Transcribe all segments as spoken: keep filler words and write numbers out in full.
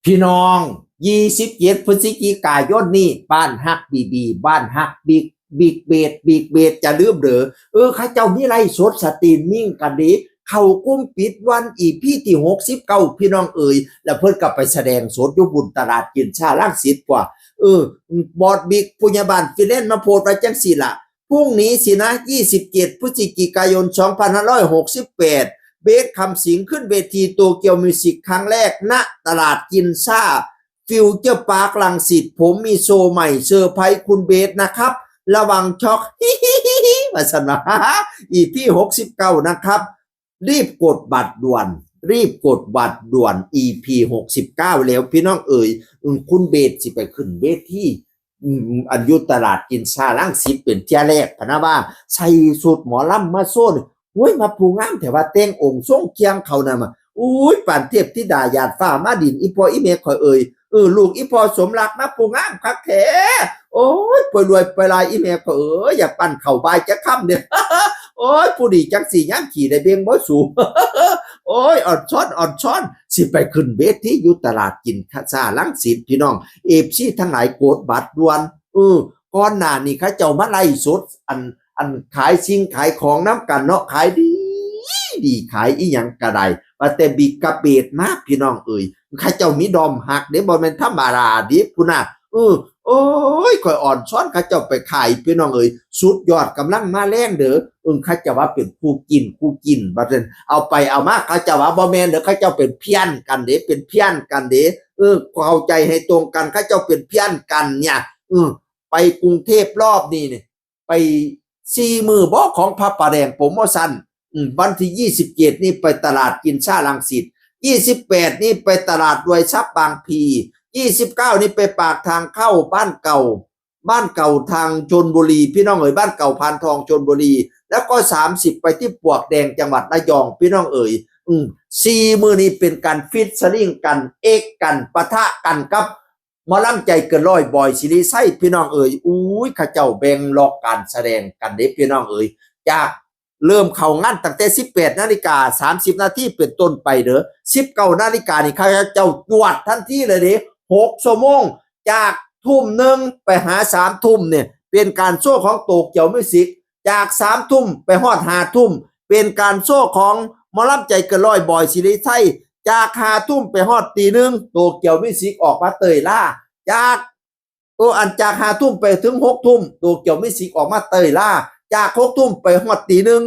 พี่น้อง ยี่สิบเจ็ด พฤศจิกายนนี้ บ้านฮักบีบี บ้านฮักบิ๊ก บิ๊กเบส บิ๊กเบส จะลืมเด้อ เออ เขาเจ้ามีไลฟ์สดสตรีมมิ่งกันเด้ เข้ากลุ่มปิดวัน อีพี ที่ หกสิบเก้า พี่น้องเอ๋ย แล้วเพิ่นก็ไปแสดงสดอยู่บุญตลาดกินชาลังสิตกว่า เออ บอสบิ๊ก ผู้ใหญ่บ้านฟินแลนด์มาโพสต์ไว้จังซี่ล่ะ พรุ่งนี้สินะ ยี่สิบเจ็ด พฤศจิกายน สองพันห้าร้อยหกสิบแปด เบส คำสิงห์ขึ้นเวทีโตเกียวมิวสิกครั้งแรก ณ ตลาดกินซ่า ฟิวเจอร์ปาร์ครังสิต ผมมีโชว์ใหม่เซอร์ไพรส์คุณเบสนะครับ ระวังช็อก มาสนะ อีพี หกสิบเก้า นะครับ รีบกดบัตรด่วน รีบกดบัตรด่วน อีพี หกสิบเก้า แล้วพี่น้องเอ๋ย อืม คุณเบสสิไปขึ้นเวที อืม อันอยู่ตลาดกินซ่าลังสิตเป็นเทื่อแรกพะนะว่า ใส่ชุดหมอลำมาโชว์นี่ โอ้ย มาผู้งามแท้ว่าแต่งองค์ทรงเครื่องเขานั่นมา อุ้ย ปานเทพธิดาหยาดฟ้ามาดิน อีพ่ออีแม่ข่อยเอ๋ย เออ ลูกอีพ่อสมรักมาผู้งามคักแท้ โอ้ย ป่วยรวยป่วยลายอีแม่ข่อยเอ๋ย อยากปั้นข้าวบายจักคำเนี่ย โอ้ย ผู้ดีจังสี่ย่างขี่ได้เบ่งบ่สูง โอ้ย อ่อนช้อน อ่อนช้อน สิไปขึ้นเวทีอยู่ตลาดกินซ่าลังสิต พี่น้อง เอฟซี ทั้งหลายกดบัตรด่วน เออ ก่อนหน้านี้เขาเจ้ามาไลฟ์สด อัน อันขายสิ่งขายของนำกันเนาะ ขายดี ดี ขายอีหยังก็ได้ ว่าแต่บิ๊กกับเบสมา พี่น้องเอ๋ย เขาเจ้ามีด้อมฮักเด้ บ่แม่นธรรมดาเด้พุ้นน่ะ เออ โอ้ย ข่อยอ่อนช้อนเขาเจ้าไปขาย พี่น้องเอ๋ย สุดยอด กำลังมาแรงเด้อ เอิ้นเขาเจ้าว่าเป็นคู่จิ้น คู่จิ้น ว่าซั่น เอาไปเอามา เขาเจ้าว่าบ่แม่นเด้อ เขาเจ้าเป็นเพี้ยนกันเด้ เป็นเพี้ยนกันเด้ เออ เข้าใจให้ตรงกัน เขาเจ้าเป็นเพี้ยนกันเนี่ย เออ ไปกรุงเทพฯรอบนี้เนี่ย ไปสี่มื้อบ่ ของพระประแดงโปรโมชั่น อืม วันที่ ยี่สิบเจ็ด นี่ไปตลาดกินซ่ารังสิต ยี่สิบแปด นี่ไปตลาดรวยทรัพย์บางพลี ยี่สิบเก้า นี่ไปปากทางเข้าบ้านเก่า บ้านเก่าทางชลบุรี พี่น้องเอ๋ย บ้านเก่าพานทองชลบุรี แล้วก็ สามสิบ ไปที่ปลวกแดงจังหวัดระยอง พี่น้องเอ๋ย อืม สี่มื้อนี้เป็นการฟีเจอริ่งกัน เอกกัน ปะทะกันกับ หมอลำใจเกินร้อย บอย ศิริชัย พี่น้องเอ๋ย อุ้ย เขาเจ้าแบ่งล็อกการแสดงกันเด้ พี่น้องเอ๋ย จากเริ่มเข้างานตั้งแต่ สิบแปดนาฬิกาสามสิบนาทีเป็นต้นไปเด้อ สิบเก้านาฬิกานี่เขาเจ้าจวดทันทีเลยเด้ หกชั่วโมง จากทุ่มหนึ่งไปหาสามทุ่มเนี่ย เป็นการโชว์ของโตเกียวมิวสิก จากสามทุ่มไปฮอดห้าทุ่ม เป็นการโชว์ของหมอลำใจเกินร้อย บอย ศิริชัย จากห้าทุ่มไปฮอดตีหนึ่ง โตเกียวมิวสิกออกมาเตยล่า จาก โอ้ อันจากห้าทุ่มไปถึงหกทุ่ม โตเกียวมิวสิกออกมาเตยล่า จากหกทุ่มไปฮอดตีหนึ่ง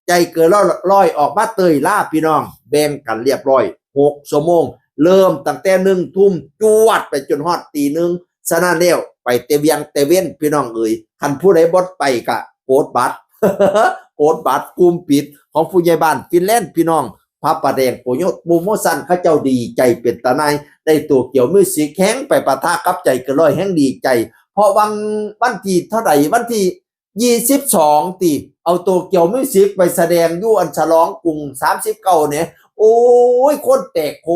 ใจเกินร้อยออกมาเตยล่า พี่น้อง แบ่งกันเรียบร้อย หกชั่วโมง เริ่มตั้งแต่หนึ่งทุ่ม จวดไปจนฮอดตีหนึ่ง ฉะนั้นแล้ว ไปแต่เวียงแต่เว้น พี่น้องเอ๋ย คันผู้ใดบ่ไปก็กดบัตร กดบัตรกลุ่มปิดของผู้ใหญ่บ้านฟินแลนด์ พี่น้อง พระประแดงโปรโมชั่น เขาเจ้าดีใจเป็นตาหน่าย ได้โตเกียวมิวสิกแฮงไปปะทะกับใจเกินร้อยแฮงดีใจ เพราะวัน วันที่เท่าใด วันที่ ยี่สิบสอง ติ เอาโตเกียวมิวสิกไปแสดงอยู่อันฉลองกรุง สามสิบเก้า เนี่ย โอ้ย คนแตกโค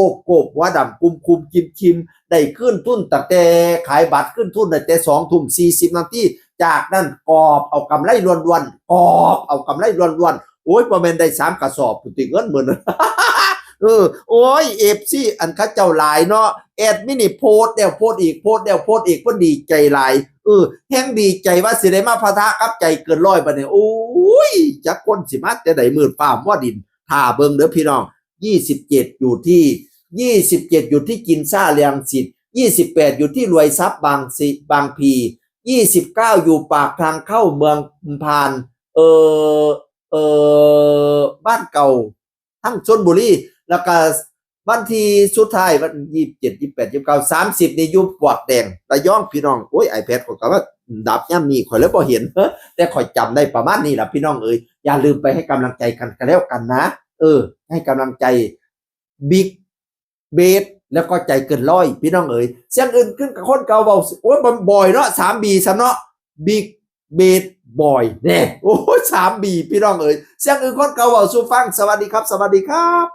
ก โกบหัวดำคุมคุมคิมคิม ได้คืนทุนตั้งแต่ขายบัตรคืนทุนได้แต่สองทุ่มสี่สิบนาที จากนั้นกอบเอากำไรล้วนๆ กอบเอากำไรล้วนๆ โอ้ย บ่แม่นได้สามกระสอบพุ้นติ เงินมื้อนั้น เออ โอ้ย เอฟซี อันเขาเจ้าหลายเนาะ แอดมินนี่โพสต์แล้วโพสต์อีก โพสต์แล้วโพสต์อีก เพิ่นดีใจหลาย เออ แฮงดีใจว่าสิได้มาปะทะกับใจเกินร้อยบัดนี้ โอ้ย จักคนสิมาแต่ใด มืดฟ้ามัวดิน ถ้าเบิ่งเด้อพี่น้อง ยี่สิบเจ็ด อยู่ที่ ยี่สิบเจ็ด อยู่ที่กินซ่ารังสิต ยี่สิบแปด อยู่ที่รวยทรัพย์บางสิ บางพลี ยี่สิบเก้า อยู่ปากทางเข้าเมืองพาน เออ เออ บ้านเก่า ทั้งชลบุรี แล้วก็วันที่สุดท้าย วัน ยี่สิบเจ็ด ยี่สิบแปด ยี่สิบเก้า สามสิบ นี่อยู่ปลวกแดง ระยอง พี่น้อง โอ้ย ไอแพดข้อยก็ว่าดับยามนี้ ข้อยเลยบ่เห็น แต่ข้อยจำได้ประมาณนี้ล่ะ พี่น้องเอ๋ย อย่าลืมไปให้กำลังใจกันก็แล้วกันนะ เออ ให้กำลังใจบิ๊กเบส แล้วก็ใจเกินร้อย พี่น้องเอ๋ย เสียงอื่นขึ้นกับคนเก่าเว้า โอ้ย บ่อยเนาะ สามบี ซ้ำเนาะ บิ๊กเบส บอย แน่ โอ้ย สามบี พี่น้องเอ๋ย เสียงอื่นคนเก่าเว้าสู่ฟัง สวัสดีครับ สวัสดีครับ